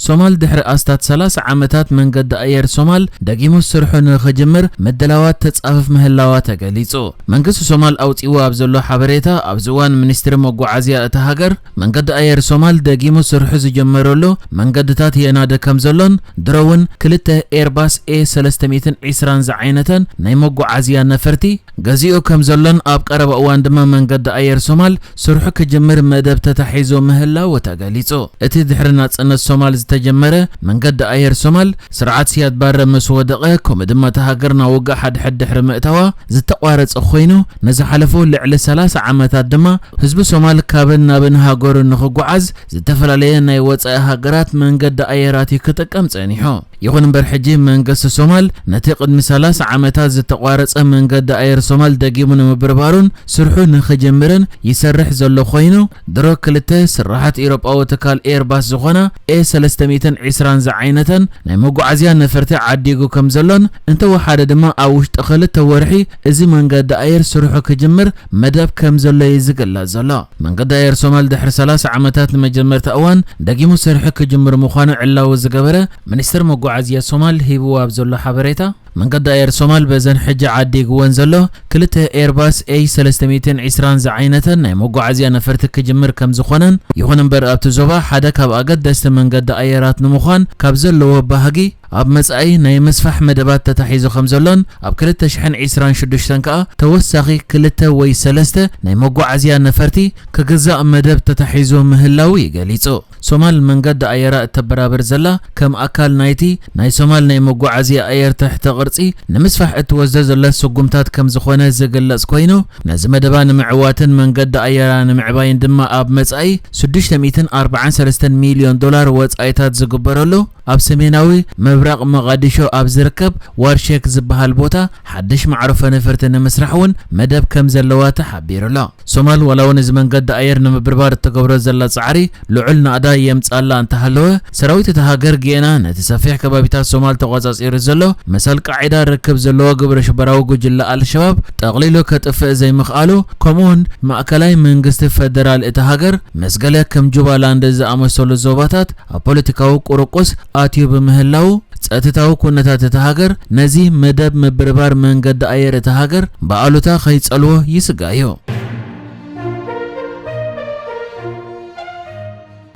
ሶማል ድሕሪ ኣስታት ሰላሳ ዓመታት መንገዲ ኣየር ሶማል ደጊሙ ስርሑ ንኽጅምር ምድላዋት ተጻፍፍ ምህላዋ ተገሊጹ። መንግስቲ ሶማል ኣውጺዎ ኣብ ዘሎ ሓበሬታ፣ ኣብዚ እዋን ሚኒስትሪ መጓዓዝያ እታ ሃገር መንገዲ ኣየር ሶማል ደጊሙ ስርሑ ዝጀመረሉ መንገድታት የናዲ ከም ዘሎን ድሮ እውን ክልተ ኤርባስ ኤ ሰለስተ ሚእትን ዒስራን ዝዓይነተን ናይ መጓዓዝያ ነፈርቲ ገዚኡ ከም ዘሎን ኣብ ቀረባ እዋን ድማ መንገዲ ኣየር ሶማል ስርሑ ክጅምር መደብ ተታሒዙ ምህላው ተገሊጹ። እቲ ድሕሪ ናጽነት ሶማል ዝተጀመረ መንገዲ ኣየር ሶማል ስርዓት ሲያድ ባረ ምስ ወደቐ፣ ከምኡ ድማ እታ ሃገር ናብ ውግእ ሓድሕድ ድሕሪ ምእታዋ ዝተቋረጸ ኮይኑ፣ ንዝሓለፉ ልዕሊ ሰላሳ ዓመታት ድማ ህዝቢ ሶማል ካብን ናብን ሃገሩ ንኽጓዓዝ ዝተፈላለየ ናይ ወጻኢ ሃገራት መንገዲ ኣየራት እዩ ክጥቀም ጸኒሑ። ይኹን እምበር ሕጂ መንግስቲ ሶማል ነቲ ቅድሚ ሰላሳ ዓመታት ዝተቋረጸ መንገዲ ኣየር ሶማል ደጊሙ ንምብርባሩን ስርሑ ንኽጅምርን ይሰርሕ ዘሎ ኮይኑ፣ ድሮ ክልተ ስራሓት ኤውሮጳዊ ትካል ኤርባስ ዝኾና ኤ ሰለስተ ሚእትን ዒስራን ዝዓይነተን ናይ መጓዓዝያ ነፈርቲ ዓዲጉ ከም ዘሎን እንተወሓደ ድማ ኣብ ውሽጢ ክልተ ወርሒ እዚ መንገዲ ኣየር ስርሑ ክጅምር መደብ ከም ዘሎ እዩ ዝግለጽ ዘሎ። መንገዲ ኣየር ሶማል ድሕሪ ሰላሳ ዓመታት ንመጀመርታ እዋን ደጊሙ ስርሑ ክጅምር ምዃኑ ዕላዊ ዝገበረ ሚኒስትር መጓዓዝያ ሶማል ሂብዎ ኣብ ዘሎ ሓበሬታ፣ መንገዲ ኣየር ሶማል በዘን ሕጂ ዓዲግወን ዘሎ ክልተ ኤርባስ ኤ ሰለስተ ሚእትን ዒስራን ዝዓይነተን ናይ መጓዓዝያ ነፈርቲ ክጅምር ከም ዝኾነን፣ ይኹን እምበር ኣብቲ ዞባ ሓደ ካብ ኣገደስቲ መንገዲ ኣየራት ንምዃን ካብ ዘለዎ ባህጊ ኣብ መጻኢ ናይ ምስፋሕ መደባት ተታሒዙ ከም ዘሎን፣ ኣብ ክልተ ሽሕን ዒስራን ሽዱሽተን ከኣ ተወሳኺ ክልተ ወይ ሰለስተ ናይ መጓዓዝያ ነፈርቲ ክግዛእ መደብ ተታሒዙ ምህላው እዩ ገሊጹ። ሶማል መንገዲ ኣየራ እተበራብር ዘላ ከም ኣካል ናይቲ ናይ ሶማል ናይ መጓዓዝያ ኣየር ትሕተ ቅርጺ ንምስፋሕ እትወስዶ ዘላ ስጉምታት ከም ዝኾነ ዝግለጽ ኮይኑ፣ ነዚ መደባ ንምዕዋትን መንገዲ ኣየራ ንምዕባይን ድማ ኣብ መጻኢ ሽዱሽተ ሚእትን ኣርባዓን ሰለስተን ሚልዮን ዶላር ወጻኢታት ዝግበረሉ፣ ኣብ ሰሜናዊ ምብራቕ መቓዲሾ ኣብ ዝርከብ ዋርሼክ ዝበሃል ቦታ ሓድሽ መዕረፎ ነፈርቲ ንምስራሕ እውን መደብ ከም ዘለዋ ተሓቢሩ ኣሎ። ሶማል ዋላ እውን እዚ መንገዲ ኣየር ንምብርባር እትገብሮ ዘላ ጻዕሪ ልዑል ናእዳ የምጻላ እንተሃለወ፣ ሰራዊት እታ ሃገር ጌና ነቲ ሰፊሕ ከባቢታት ሶማል ተቖጻጺሩ ዘሎ ምስ ኣልቃዒዳ ርክብ ዘለዎ ግብረ ሽበራዊ ጉጅለ ኣልሸባብ ጠቕሊሉ ከጥፍእ ዘይምኽኣሉ፣ ከምኡውን ማእከላይ መንግስቲ ፈደራል እታ ሃገር ምስ ገለ ከም ጁባላንድ ዝኣመሰሉ ዞባታት ኣብ ፖለቲካዊ ቁርቁስ ኣትዩ ብምህላዉ፣ ጸጥታዊ ኩነታት እታ ሃገር ነዚ መደብ ምብርባር መንገዲ ኣየር እታ ሃገር ብኣሉታ ከይጸልዎ ይስጋእ እዩ።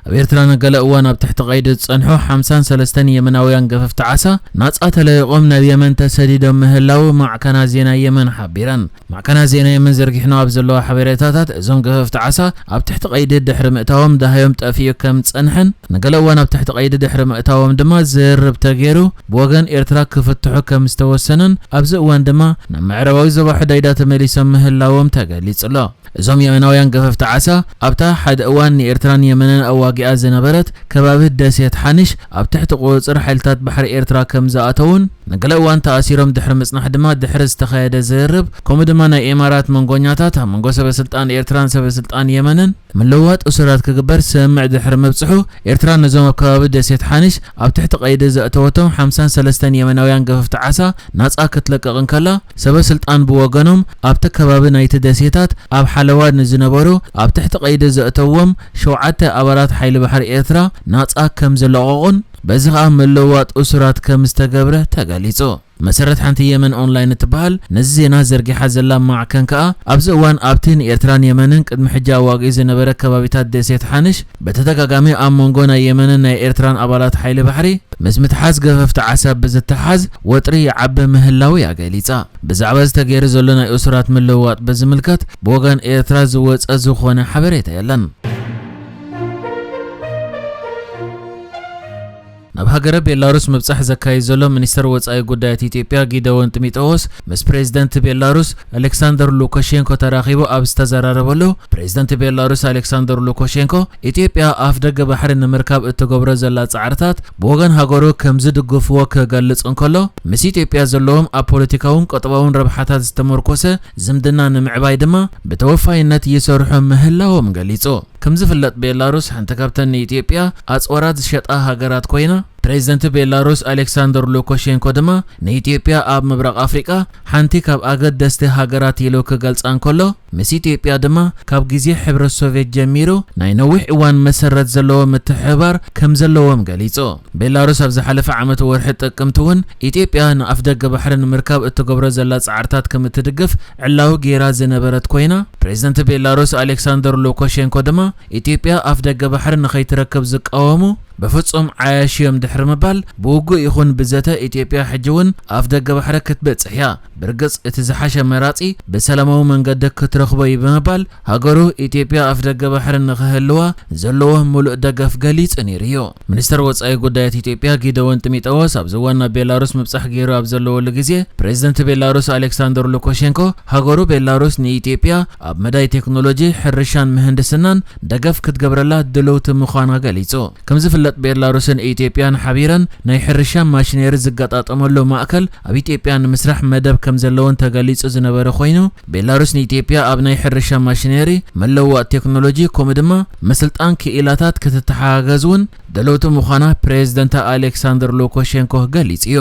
ኣብ ኤርትራ ንገለ እዋን ኣብ ትሕቲ ቀይዲ ዝጸንሑ ሓምሳን ሰለስተን የመናውያን ገፈፍቲ ዓሳ ናጻ ተለቂቖም ናብ የመን ተሰዲዶም ምህላው ማዕከናት ዜና የመን ሓቢረን። ማዕከናት ዜና የመን ዘርጊሕንኦ ኣብ ዘለዋ ሓበሬታታት፣ እዞም ገፈፍቲ ዓሳ ኣብ ትሕቲ ቀይዲ ድሕሪ ምእታዎም ደሃዮም ጠፊኡ ከም ዝጸንሐን፣ ንገለ እዋን ኣብ ትሕቲ ቀይዲ ድሕሪ ምእታዎም ድማ ዝርርብ ተገይሩ ብወገን ኤርትራ ክፍትሑ ከም ዝተወሰነን፣ ኣብዚ እዋን ድማ ናብ ምዕራባዊ ዞባ ሑዳይዳ ተመሊሶም ምህላዎም ተገሊጹ ኣሎ። እዞም የመናውያን ገፈፍቲ ዓሳ ኣብታ ሓደ እዋን ንኤርትራን የመንን ኣዋጊኣ ዝነበረት ከባቢ ደሴት ሓንሽ ኣብ ትሕቲ ቁጽጽር ሓይልታት ባሕሪ ኤርትራ ከም ዝኣተዉን፣ ንገለ እዋን ተኣሲሮም ድሕሪ ምጽናሕ ድማ ድሕሪ ዝተኻየደ ዝርርብ፣ ከምኡ ድማ ናይ ኢማራት መንጎኛታት ኣብ መንጎ ሰበ ስልጣን ኤርትራን ሰበ ስልጣን የመንን ምልውዋጥ እሱራት ክግበር ስምምዕ ድሕሪ ምብጽሑ፣ ኤርትራ ነዞም ኣብ ከባቢ ደሴት ሓንሽ ኣብ ትሕቲ ቀይዲ ዘእተወቶም ሓምሳን ሰለስተን የመናውያን ገፈፍቲ ዓሳ ናጻ ክትለቅቕ እንከላ፣ ሰበ ስልጣን ብወገኖም ኣብቲ ከባቢ ናይቲ ደሴታት ኣብ ሓለዋ ንዝነበሩ ኣብ ትሕቲ ቀይዲ ዘእተዎም ሸውዓተ ኣባላት ሓይሊ ባሕሪ ኤርትራ ናጻ ከም ዝለቐቑን በዚ ኸኣ ምልውዋጥ እሱራት ከም ዝተገብረ ተገሊጹ። መሰረት ሓንቲ የመን ኦንላይን እትበሃል ነዚ ዜና ዘርጊሓ ዘላ ማዕከን ከኣ፣ ኣብዚ እዋን ኣብቲ ንኤርትራን የመንን ቅድሚ ሕጂ ኣዋጊኡ ዝነበረ ከባቢታት ደሴት ሓንሽ፣ በተደጋጋሚ ኣብ መንጎ ናይ የመንን ናይ ኤርትራን ኣባላት ሓይሊ ባሕሪ ምስ ምትሓዝ ገፈፍቲ ዓሳ ብዝተሓዝ ወጥሪ ይዓቢ ምህላው እያ ገሊጻ። ብዛዕባ እዚ ተገይሩ ዘሎ ናይ እሱራት ምልውዋጥ ብዝምልከት ብወገን ኤርትራ ዝወጸ ዝኾነ ሓበሬታ የለን። ናብ ሃገረ ቤላሩስ ምብጻሕ ዘካይድ ዘሎ ሚኒስተር ወጻኢ ጉዳያት ኢትዮጵያ ጊደዎን ጢሞቴዎስ ምስ ፕሬዝደንት ቤላሩስ ኣሌክሳንደር ሉካሼንኮ ተራኺቡ ኣብ ዝተዘራረበሉ፣ ፕሬዝደንት ቤላሩስ ኣሌክሳንደር ሉካሼንኮ፣ ኢትዮጵያ ኣፍደገ ባሕሪ ንምርካብ እትገብሮ ዘላ ጻዕርታት ብወገን ሃገሩ ከም ዝድግፍዎ ክገልጽ እንከሎ፣ ምስ ኢትዮጵያ ዘለዎም ኣብ ፖለቲካውን ቁጠባውን ረብሓታት ዝተመርኮሰ ዝምድና ንምዕባይ ድማ ብተወፋይነት ይሰርሑ ምህላዎም ገሊጹ። ከም ዝፍለጥ ቤላሩስ ሓንቲ ካብተን ንኢትዮጵያ ኣጽዋራት ዝሸጣ ሃገራት ኮይና፣ ፕሬዝደንት ቤላሩስ ኣሌክሳንደር ሉካሼንኮ ድማ ንኢትዮጵያ ኣብ ምብራቕ ኣፍሪቃ ሓንቲ ካብ ኣገደስቲ ሃገራት ኢሉ ክገልጻ እንከሎ፣ ምስ ኢትዮጵያ ድማ ካብ ግዜ ሕብረት ሶቭየት ጀሚሩ ናይ ነዊሕ እዋን መሰረት ዘለዎ ምትሕብባር ከም ዘለዎም ገሊጹ። ቤላሩስ ኣብ ዝሓለፈ ዓመት ወርሒ ጥቅምቲ እውን ኢትዮጵያ ንኣፍደገ ባሕሪ ንምርካብ እትገብሮ ዘላ ጻዕርታት ከም እትድግፍ ዕላዊ ገይራ ዝነበረት ኮይና፣ ፕሬዝደንት ቤላሩስ ኣሌክሳንደር ሉካሼንኮ ድማ ኢትዮጵያ ኣፍደገ ባሕሪ ንኸይትረክብ ዝቃወሙ ብፍጹም ዓያሽዮም ድሕሪ ምባል፣ ብውግእ ይኹን ብዘተ ኢትዮጵያ ሕጂ እውን ኣፍደገ ባሕሪ ክትበጽሕ እያ። ብርግጽ እቲ ዝሓሸ መራጺ ብሰላማዊ መንገዲ ክትረኽቦ እዩ ብምባል፣ ሃገሩ ኢትዮጵያ ኣፍደገ ባሕሪ ንኽህልዋ ዘለዎ ምሉእ ደገፍ ገሊጹ ነይሩ እዩ። ሚኒስተር ወጻኢ ጉዳያት ኢትዮጵያ ጊደዎን ጢሞቴዎስ ኣብዚ እዋን ናብ ቤላሩስ ምብጻሕ ገይሩ ኣብ ዘለወሉ ግዜ፣ ፕሬዝደንት ቤላሩስ ኣሌክሳንደር ሉካሼንኮ ሃገሩ ቤላሩስ ንኢትዮጵያ ኣብ መዳይ ቴክኖሎጂ፣ ሕርሻን ምህንድስናን ደገፍ ክትገብረላ ድልውቲ ምዃና ገሊጹ። ከም ዝፍለጥ ቤላሩስን ኢትዮጵያን ሓቢረን ናይ ሕርሻ ማሽነሪ ዝገጣጠመሉ ማእከል ኣብ ኢትዮጵያ ንምስራሕ መደብ ከም ዘለወን ተገሊጹ ዝነበረ ኮይኑ፣ ቤላሩስ ንኢትዮጵያ ኣብ ናይ ሕርሻ ማሽነሪ፣ መለዋወጢ ቴክኖሎጂ ከምኡ ድማ ምስልጣን ክኢላታት ክትተሓጋገዝ እውን ድልውቲ ምዃና ፕሬዝደንት ኣሌክሳንደር ሉካሼንኮ ገሊጹ እዩ።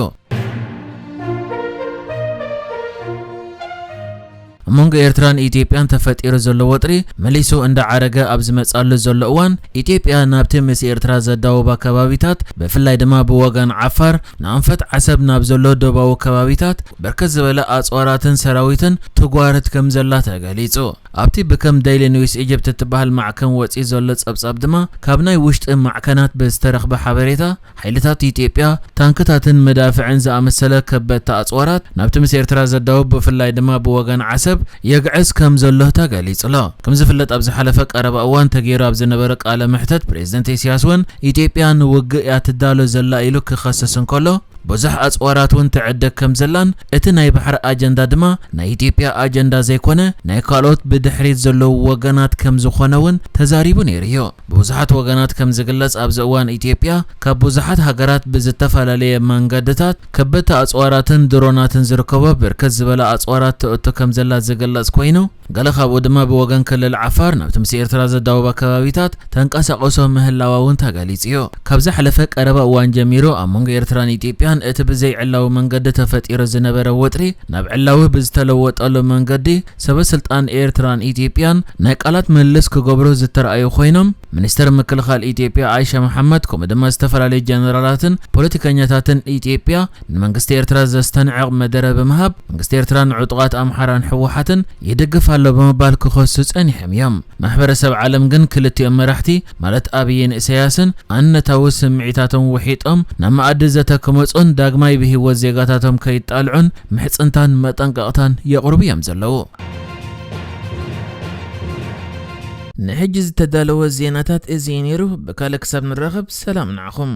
ኣብ መንጎ ኤርትራን ኢትዮጵያን ተፈጢሩ ዘሎ ወጥሪ መሊሱ እንዳዓረገ ኣብ ዝመጻሉ ዘሎ እዋን፣ ኢትዮጵያ ናብቲ ምስ ኤርትራ ዘዳውባ ከባቢታት፣ ብፍላይ ድማ ብወገን ዓፋር ንኣንፈት ዓሰብ ናብ ዘሎ ደቡባዊ ከባቢታት ብርክት ዝበለ ኣጽዋራትን ሰራዊትን ትጓርት ከም ዘላ ተገሊጹ። ኣብቲ ብከም ዴይሊ ኒውስ ኢጅፕት እትበሃል ማዕከን ወጺኡ ዘሎ ጸብጻብ ድማ፣ ካብ ናይ ውሽጢ ማዕከናት ብዝተረኽበ ሓበሬታ፣ ሓይልታት ኢትዮጵያ ታንክታትን መዳፍዕን ዝኣመሰለ ከበድቲ ኣጽዋራት ናብቲ ምስ ኤርትራ ዘዳውብ፣ ብፍላይ ድማ ብወገን ዓሰብ የግዕዝ ከም ዘሎ ተገሊጹ ኣሎ። ከም ዝፍለጥ፣ ኣብ ዝሓለፈ ቀረባ እዋን ተገይሩ ኣብ ዝነበረ ቃለ መሕተት፣ ፕሬዝደንት ኢሳያስ እውን ኢትዮጵያ ንውግእ እያ ትዳሎ ዘላ ኢሉ ክኸስስ እንከሎ፣ ብዙሕ ኣጽዋራት እውን ትዕድግ ከም ዘላን፣ እቲ ናይ ባሕሪ ኣጀንዳ ድማ ናይ ኢትዮጵያ ኣጀንዳ ዘይኮነ፣ ናይ ካልኦት ብድሕሪት ዘለዉ ወገናት ከም ዝኾነ እውን ተዛሪቡ ነይሩ እዩ። ብብዙሓት ወገናት ከም ዝግለጽ፣ ኣብዚ እዋን ኢትዮጵያ ካብ ብዙሓት ሃገራት ብዝተፈላለየ መንገድታት ከበድቲ ኣጽዋራትን ድሮናትን ዝርከቦ ብርክት ዝበለ ኣጽዋራት ትእቱ ከም ዘላ ዝግለጽ ኮይኑ፣ ገለ ካብኡ ድማ ብወገን ክልል ዓፋር ናብቲ ምስ ኤርትራ ዘዳውባ ከባቢታት ተንቀሳቕሶ ምህላዋ እውን ተገሊጹ እዩ። ካብ ዝሓለፈ ቀረባ እዋን ጀሚሩ ኣብ መንጎ ኤርትራን ኢትዮጵያን እቲ ብዘይ ዕላዊ መንገዲ ተፈጢሩ ዝነበረ ወጥሪ ናብ ዕላዊ ብዝተለወጠሉ መንገዲ፣ ሰበ ስልጣን ኤርትራን ኢትዮጵያን ናይ ቃላት ምልልስ ክገብሩ ዝተረኣዩ ኮይኖም፣ ሚኒስተር ምክልኻል ኢትዮጵያ ኣይሻ መሓመድ ከምኡ ድማ ዝተፈላለዩ ጀነራላትን ፖለቲከኛታትን ኢትዮጵያ ንመንግስቲ ኤርትራ ዘስተንዕቕ መደረ ብምሃብ፣ መንግስቲ ኤርትራ ንዕጡቓት ኣምሓራን ህወሓትን ይድግፍ ኣሎ ብምባል ክኸሱ ጸኒሖም እዮም። ማሕበረሰብ ዓለም ግን ክልቲኦም መራሕቲ፣ ማለት ኣብይን ኢሳያስን፣ ኣነታዊ ስምዒታቶም ውሒጦም ናብ መኣዲ ዘተ ክመጹን ዳግማይ ብህይወት ዜጋታቶም ከይጣልዑን ምሕጽንታን መጠንቀቕታን የቕርቡ እዮም ዘለዉ። ንሕጂ ዝተዳለወ ዜናታት እዚ እዩ ነይሩ። ብካልእ ክሳብ ንራኸብ፣ ሰላም ንዓኹም።